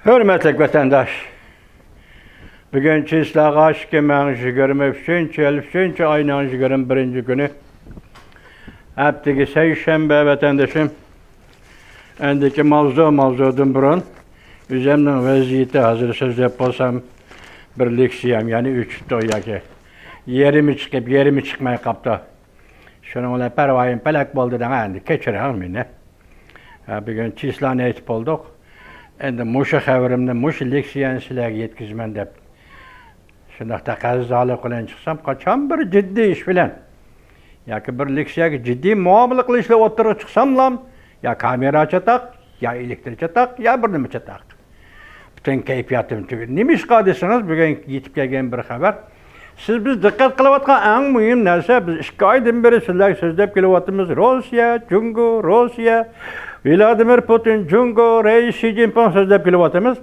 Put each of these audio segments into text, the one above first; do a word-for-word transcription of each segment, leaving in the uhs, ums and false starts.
ھۆرمەتلىك ۋەتەنداش، بۈگۈن چىسلاغا ئىككى مىڭ يىگىرمە ئۈچىنچى يىل، ئۈچىنچى ئاينىڭ يىگىرمە بىرىنچى كۈنى، ھەپتىگە سەيشەنبە ۋەتەندىشىم. ئەندىكى ماۋزۇ، ماۋزۇدىن بۇرۇن ئۆزۈمنىڭ ۋەزىيىتى ھازىر سۆزلەپ بولسام، بىر لېكسىيەم يەنە ئۆچۈپتۇ ياكى يېرىمى چىقىپ، يېرىمى چىقماي قاپتۇ. شۇنىڭ بىلەن پەرۋايىم پەلەك بولدى دەڭ، ئەندى كەچۈرۈڭ مېنى. ھە، بۈگۈن چىسلانى ئېيتىپ بولدۇق. ئەندى مۇشۇ خەۋىرىمنى، مۇشۇ لېكسىيەنى سىلەرگە يەتكۈزىمەن دەپ شۇنداق تەقەززالىق بىلەن چىقسام، قاچان بىر جىددىي ئىش بىلەن ياكى بىر لېكسىيەگە جىددىي مۇئامىلە قىلىشلا ئوتتۇرىغا چىقساملام، يا كامېرا چاتاق، يا ئېلېكتر چاتاق، يا بىر نېمە چاتاق. پۈتۈن كەيپىياتىم تۈگىدى. نېمىشقا دېسىڭىز، بۈگۈن يېتىپ كەلگەن بىر خەۋەر. سىز، بىز دىققەت قىلىۋاتقان ئەڭ مۇھىم نەرسە، بىز ئىككى ئايدىن بېرى سىلەرگە سۆزلەپ كېلىۋاتىمىز. روسىيە، جۇڭگو، روسىيە، ۋلادىمىر پۇتىن، جۇڭگو، رەئىس شى جىنپىڭ سۆزلەپ كېلىۋاتىمىز.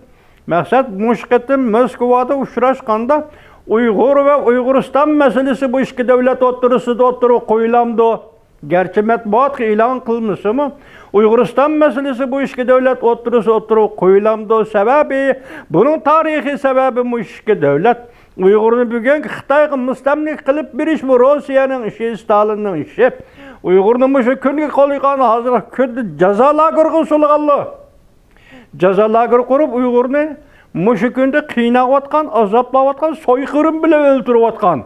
مەقسەت، مۇشۇ قېتىم موسكۋادا ئۇچراشقاندا ئۇيغۇر ۋە ئۇيغۇرىستان مەسىلىسى بۇ ئىككى دۆلەت ئوتتۇرىسىدا ئوتتۇرىغا قويۇلامدۇ؟ گەرچە مەتبۇئاتقا ئېلان قىلمىسىمۇ، ئۇيغۇرىستان مەسىلىسى بۇ ئىككى دۆلەت ئوتتۇرىسىدا ئوتتۇرىغا قويۇلامدۇ؟ سەۋەبى، بۇنىڭ تارىخىي سەۋەبى مۇشۇ ئىككى دۆلەت ئۇيغۇرنى بۈگۈنكى خىتايغا مۇستەملىكە قىلىپ بېرىش، بۇ روسىيەنىڭ ئىشى، ستالىننىڭ ئىشى. ئۇيغۇرنى مۇشۇ كۈنگە قويغان، ھازىرقى كۈندە جازا لاگېرىغا سولىغانلار. جازا لاگېرى قۇرۇپ، ئۇيغۇرنى مۇشۇ كۈندە قىيناۋاتقان، ئازابلاۋاتقان، سويقىرىم بىلەن ئۆلتۈرۈۋاتقان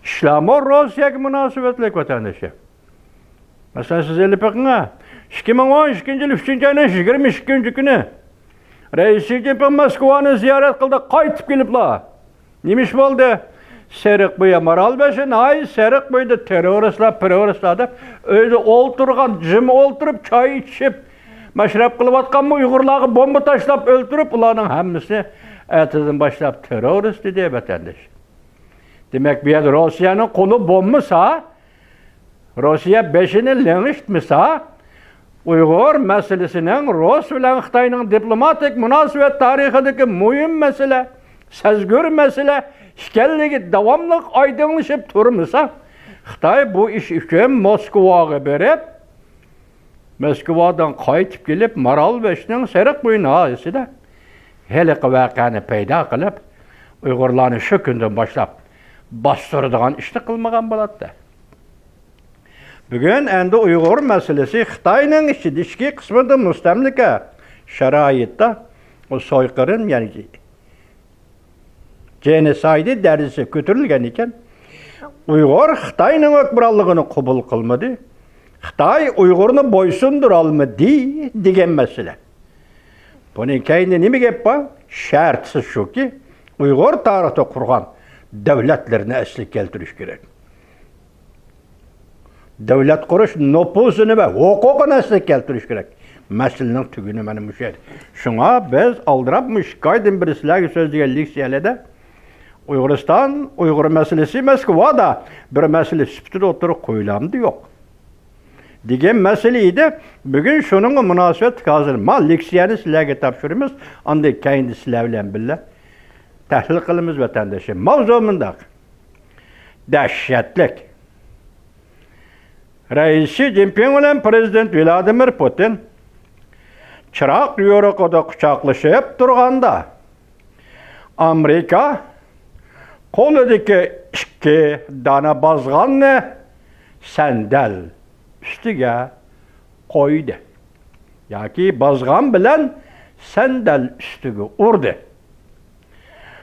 ئىشلارمۇ روسىيەگە مۇناسىۋەتلىك، ۋەتەندىشىم. مەسىلەن، سىز ئېلىپ بېقىڭ، ئىككى مىڭ ئون ئىككىنچى يىل ئۈچىنچى ئاينىڭ يىگىرمە ئىككىنچى كۈنى رەئىس شى جىنپىڭ موسكۋانى زىيارەت قىلدى، قايتىپ كېلىپلا. نېمە ئىش بولدى؟ سېرىق بۇيا، مارالبېشى ناھىيەسى سېرىق بۇيىدا تېررورىستلار، پېررورىستلار دەپ ئۆيدە ئولتۇرغان، جىم ئولتۇرۇپ، چاي ئىچىپ، مەشرەپ قىلىۋاتقانمۇ ئۇيغۇرلارغا بومبا تاشلاپ ئۆلتۈرۈپ، ئۇلارنىڭ ھەممىسىنى ئەتىدىن باشلاپ تېررورىست دېدى، ۋەتەنداش. دېمەك، بۇ يەردە روسىيەنىڭ قولى بولمىسا، روسىيە بېشىنى لىڭشىتمىسا، ئۇيغۇر مەسىلىسىنىڭ رۇس بىلەن خىتاينىڭ دىپلوماتىك مۇناسىۋەت تارىخىدىكى مۇھىم مەسىلە، سەزگۈر مەسىلە ئىكەنلىكى داۋاملىق ئايدىڭلىشىپ تۇرمىسا، خىتاي بۇ ئىش ئۈچۈن موسكۋاغا بېرىپ، موسكۋادىن قايتىپ كېلىپ، مارالبېشىنىڭ سېرىق بۇيى ناھىيەسىدە ھېلىقى ۋەقەنى پەيدا قىلىپ، ئۇيغۇرلارنى شۇ كۈندىن باشلاپ باستۇرىدىغان ئىشنى قىلمىغان بولاتتى. بۈگۈن ئەمدى ئۇيغۇر مەسىلىسى خىتاينىڭ ئىچىدە، ئىچكى قىسمىدا مۇستەملىكە شارائىتتا، ئۇ سويقىرىم، يەنى جېنوسايدى دەرىجىسى كۆتۈرۈلگەن ئىكەن. ئۇيغۇر خىتاينىڭ ھۆكۈمرانلىقىنى قوبۇل قىلمىدى. خىتاي ئۇيغۇرنى بويسۇندۇرالمىدى دېگەن مەسىلە. بۇنىڭ كەينىدە نېمە گەپ بار؟ شەرتى شۇكى، ئۇيغۇر تارىختا قۇرغان دۆلەتلىرىنى ئەسلىگە كەلتۈرۈش كېرەك. دۆلەت قۇرۇش نوپۇزىنى ۋە ھوقۇقىنى ئەسلىگە كەلتۈرۈش كېرەك. مەسىلىنىڭ تۈگۈنى مانا مۇشۇ يەردە. شۇڭا بىز ئالدىراپ مۇشۇ ئىككى ئايدىن بېرى سىلەرگە سۆزلىگەن لېكسىيەلەردە ئۇيغۇرىستان، ئۇيغۇر مەسىلىسى موسكۋادا بىر مەسىلە سۈپىتىدە ئوتتۇرىغا قويۇلامدۇ يوق دېگەن مەسىلە ئىدى. بۈگۈن شۇنىڭغا مۇناسىۋەتلىك ھازىر ما لېكسىيەنى سىلەرگە تاپشۇرىمىز. ئاندىن كەينىدە سىلەر بىلەن بىللە تەھلىل قىلىمىز، ۋەتەنداشلار. ماۋزۇ مۇنداق. دەھشەتلىك. رەئىس شى جىنپىڭ بىلەن پىرېزىدېنت ۋلادىمىر پۇتىن چىراغ يورۇقىدا قۇچاقلىشىپ تۇرغاندا، ئامېرىكا قولىدىكى ئىككى دانە بازغاننى سەندەل ئۈستىگە قويدى. ياكى بازغان بىلەن سەندەل ئۈستىگە ئۇردى.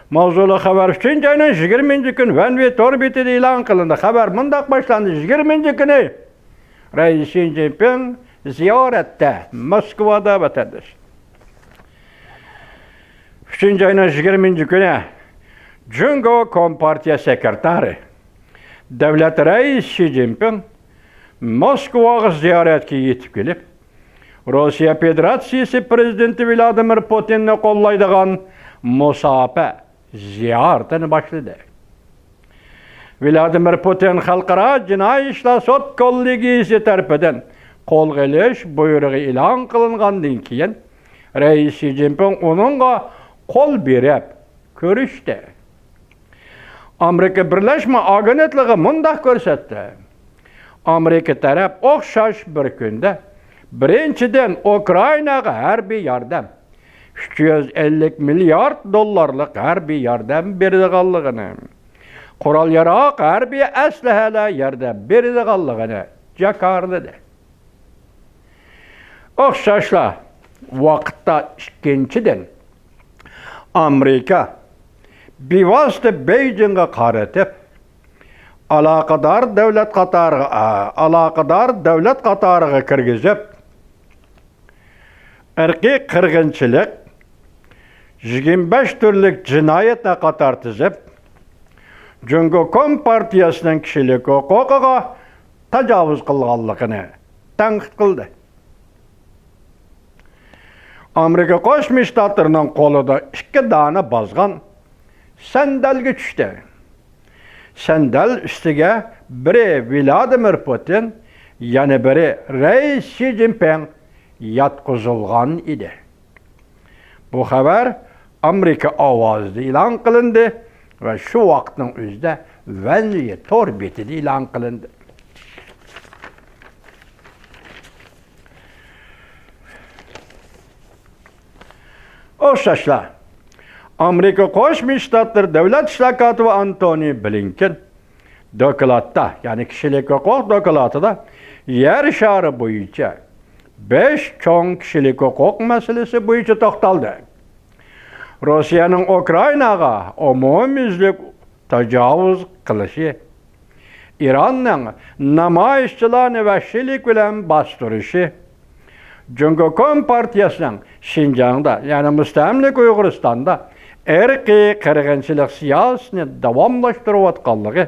ماۋزۇلۇق خەۋەر ئۈچىنچى ئاينىڭ يىگىرمىنچى كۈنى ۋەنۋى تور بېتىدە ئېلان قىلىندى. خەۋەر مۇنداق باشلاندى: يىگىرمىنچى كۈنى رەئىس شى جىنپىڭ زىيارەتتە، موسكۋادا، ۋەتەنداش. ئۈچىنچى ئاينىڭ يىگىرمىنچى كۈنى جۇڭگو كومپارتىيە سېكرېتارى، دۆلەت رەئىسى شى جىنپىڭ موسكۋاغا زىيارەتكە يېتىپ كېلىپ، روسىيە فېدېراتسىيىسى پىرېزىدېنتى ۋلادىمىر پۇتىننى قوللايدىغان مۇساپە زىيارىتىنى باشلىدى. ۋلادىمىر پۇتىن خەلقئارا جىنايى ئىشلار سوت كوللېگىيىسى تەرىپىدىن قولغا ئېلىش بۇيرۇقى ئېلان قىلىنغاندىن كېيىن، رەئىس شى جىنپىڭ ئۇنىڭغا قول بېرىپ كۆرۈشتى. ئامېرىكا بىرلەشمە ئاگېنتلىقى مۇنداق كۆرسەتتى: ئامېرىكا تەرەپ ئوخشاش بىر كۈندە، بىرىنچىدىن، ئۇكرائىناغا ھەربىي ياردەم، ئۈچ يۈز ئەللىك مىليارد دوللارلىق ھەربىي ياردەم بېرىدىغانلىقىنى، قورال-ياراغ، ھەربىي ئەسلىھەلەر ياردەم بېرىدىغانلىقىنى جاكارلىدى. ئوخشاشلا ۋاقىتتا ئىككىنچىدىن، ئامېرىكا بىۋاسىتە بېيجىڭغا قارىتىپ، ئالاقىدار دۆلەت قاتارىغا، ئالاقىدار دۆلەت قاتارىغا كىرگۈزۈپ، ئىرقىي قىرغىنچىلىق، يىگىرمە بەش تۈرلۈك جىنايەتنى قاتار تىزىپ، جۇڭگو كومپارتىيەسىنىڭ كىشىلىك ھوقۇقىغا تاجاۋۇز قىلغانلىقىنى تەنقىد قىلدى. ئامېرىكا قوشما شتاتلىرىنىڭ قولىدا ئىككى دانە بازغان سەندەلگە چۈشتى. سەندەل ئۈستىگە بىرى ۋلادىمىر پۇتىن، يەنە بىرى رەئىس شى جىنپىڭ ياتقۇزۇلغان ئىدى. بۇ خەۋەر ئامېرىكا ئاۋازىدا ئېلان قىلىندى ۋە شۇ ۋاقىتنىڭ ئۆزىدە ۋەنلى تور بېتىدە ئېلان قىلىندى. ئوخشاشلا، ئامېرىكا قوشما شتاتلىرى دۆلەت ئىشلار كاتىپى ئانتونى بلىنكېن دوكلاتتا، يەنى كىشىلىك ھوقۇق دوكلاتىدا يەر شارى بويىچە بەش چوڭ كىشىلىك ھوقۇق مەسىلىسى بويىچە توختالدى. روسىيەنىڭ ئۇكرائىناغا ئومۇميۈزلۈك تاجاۋۇز قىلىشى، ئىراننىڭ نامايىشچىلارنى ۋەھشىيلىك بىلەن باستۇرۇشى، جۇڭگو كومپارتىيەسىنىڭ شىنجاڭدا، يەنى مۇستەملىكە ئۇيغۇرىستاندا ئىرقىي قىرغىنچىلىق سىياسىتىنى داۋاملاشتۇرۇۋاتقانلىقى،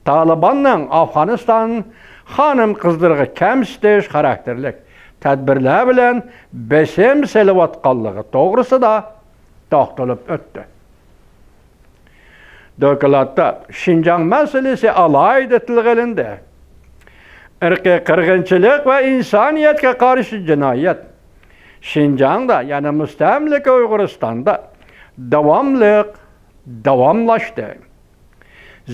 تالىباننىڭ ئافغانىستان خانىم-قىزلىرىغا كەمسىتىش خاراكتېرلىك تەدبىرلەر بىلەن بېسىم سېلىۋاتقانلىقى توغرىسىدا توختىلىپ ئۆتتى. دوكلاتتا شىنجاڭ مەسىلىسى ئالاھىدە تىلغا ئېلىندى. ئىرقىي قىرغىنچىلىق ۋە ئىنسانىيەتكە قارشى جىنايەت شىنجاڭدا، يەنى مۇستەملىكە ئۇيغۇرىستاندا داۋاملىق داۋاملاشتى.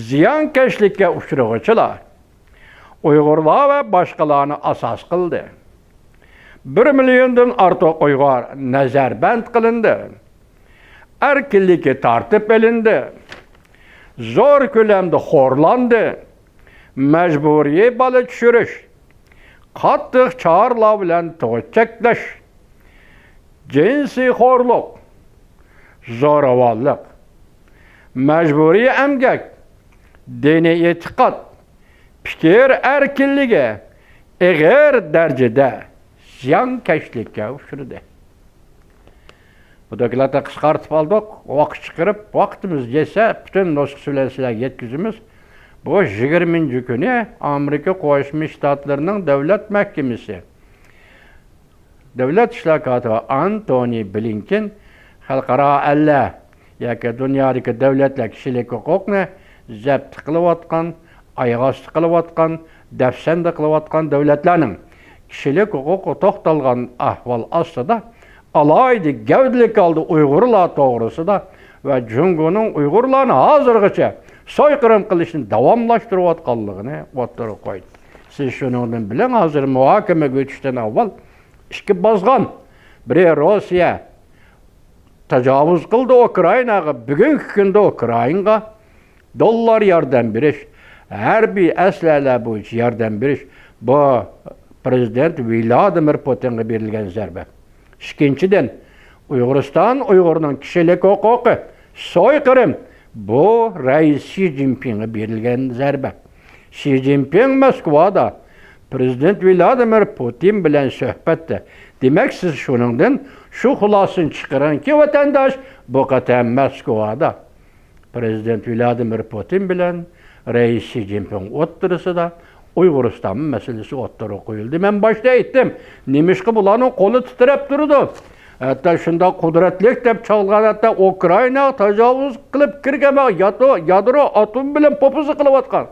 زىيانكەشلىككە ئۇچرىغۇچىلار ئۇيغۇرلار ۋە باشقىلارنى ئاساس قىلدى. بىر مىليوندىن ئارتۇق ئۇيغۇر نەزەربەند قىلىندى. ئەركىنلىكى تارتىپ ئېلىندى. زور كۆلەمدە خورلاندى. مەجبۇرىي بالا چۈشۈرۈش، قاتتىق چارىلار بىلەن تۇغۇت چەكلەش، جىنسىي خورلۇق، زوراۋانلىق، مەجبۇرىي ئەمگەك، دىنىي ئېتىقاد، پىكىر ئەركىنلىكى ئېغىر دەرىجىدە زىيانكەشلىككە ئۇچرىدى. بۇ دوكلاتنى قىسقارتىپ ئالدۇق. ۋاقىت چىقىرىپ، ۋاقتىمىز يەتسە، پۈتۈن نۇسخىسى بىلەن سىلەرگە يەتكۈزىمىز. بۇ يىگىرمىنچى كۈنى ئامېرىكا قوشما شتاتلىرىنىڭ دۆلەت مەھكىمىسى، دۆلەت ئىشلار كاتىپى ئانتونى بلىنكېن خەلقئارا ئەللەر ياكى دۇنيادىكى دۆلەتلەر كىشىلىك ھوقۇقنى زەپتە قىلىۋاتقان، ئاياغ ئاستى قىلىۋاتقان، دەپسەندە قىلىۋاتقان دۆلەتلەرنىڭ كىشىلىك ھوقۇقى توختالغان ئەھۋال ئاستىدا ئالاھىدە گەۋدىلىك ھالدا ئۇيغۇرلار توغرىسىدا ۋە جۇڭگونىڭ ئۇيغۇرلارنى ھازىرغىچە سويقىرىم قىلىشنى داۋاملاشتۇرۇۋاتقانلىقىنى ئوتتۇرىغا قويدى. سىز شۇنىڭدىن بىلىڭ، ھازىر مۇھاكىمىگە ئۆتۈشتىن ئاۋۋال ئىككى بازغان، بىرى روسىيە تاجاۋۇز قىلدى ئۇكرائىناغا، بۈگۈنكى كۈندە ئۇكرائىنغا دوللار ياردەم بېرىش، ھەربىي ئەسلىھەلەر بويىچە ياردەم بېرىش، بۇ پىرېزىدېنت ۋلادىمىر پۇتىنغا بېرىلگەن زەربە. ئىككىنچىدىن، ئۇيغۇرىستان ئۇيغۇرنىڭ كىشىلىك ھوقۇقى، سويقىرىم، بۇ رەئىس شى جىنپىڭغا بېرىلگەن زەربە. شى جىنپىڭ مەسكۇۋادا پىرېزىدېنت ۋلادىمىر پۇتىن بىلەن سۆھبەتتە. دېمەك، سىز شۇنىڭدىن شۇ خۇلاسىنى چىقىرىڭكى، ۋەتەنداش، بۇ قېتىم مەسكۇۋادا پىرېزىدېنت ۋلادىمىر پۇتىن بىلەن رەئىس شى جىنپىڭ ئوتتۇرىسىدا ئۇيغۇرىستان مەسىلىسى ئوتتۇرىغا قويۇلدى. مەن باشتا ئېيتتىم، نېمىشقا بۇلارنىڭ قولى تىترەپ تۇرىدۇ؟ ھەتتا شۇنداق قۇدرەتلىك دەپ چاغلىغان، ھەتتا ئۇكرائىناغا تاجاۋۇز قىلىپ كىرگەن، يادرو، يادرو ئاتوم بىلەن پوپىزا قىلىۋاتقان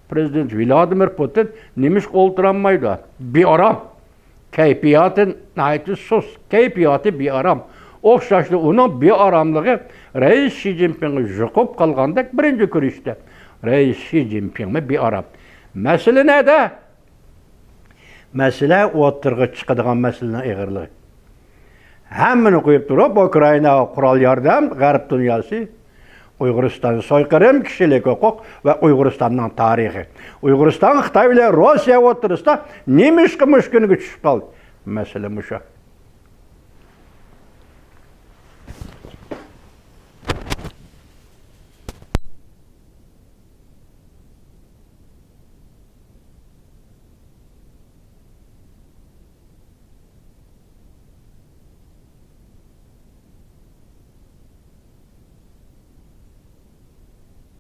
پىرېزىدېنت ۋلادىمىر پۇتىن نېمىشقا ئولتۇرالمايدۇ؟ بىئارام. كەيپىياتى ناھايىتى سۇس، كەيپىياتى بىئارام. ئوخشاشلا ئۇنىڭ بىئاراملىقى رەئىس شى جىنپىڭغا يۇقۇپ قالغاندەك بىرىنچى كۆرۈنۈشتە. رەئىس شى جىنپىڭمۇ بىئارام. مەسىلە نەدە؟ مەسىلە ئوتتۇرىغا چىقىدىغان مەسىلىنىڭ ئېغىرلىقى. ھەممىنى قويۇپ تۇرۇپ، ئۇكرائىناغا قورال ياردەم، غەرب دۇنياسى، ئۇيغۇرىستان سويقىرىم، كىشىلىك ھوقۇق ۋە ئۇيغۇرىستاننىڭ تارىخى. ئۇيغۇرىستان خىتاي بىلەن روسىيە ئوتتۇرىسىدا نېمىشقا مۇشۇ كۈنگە چۈشۈپ قالدى؟ مەسىلە مۇشۇ.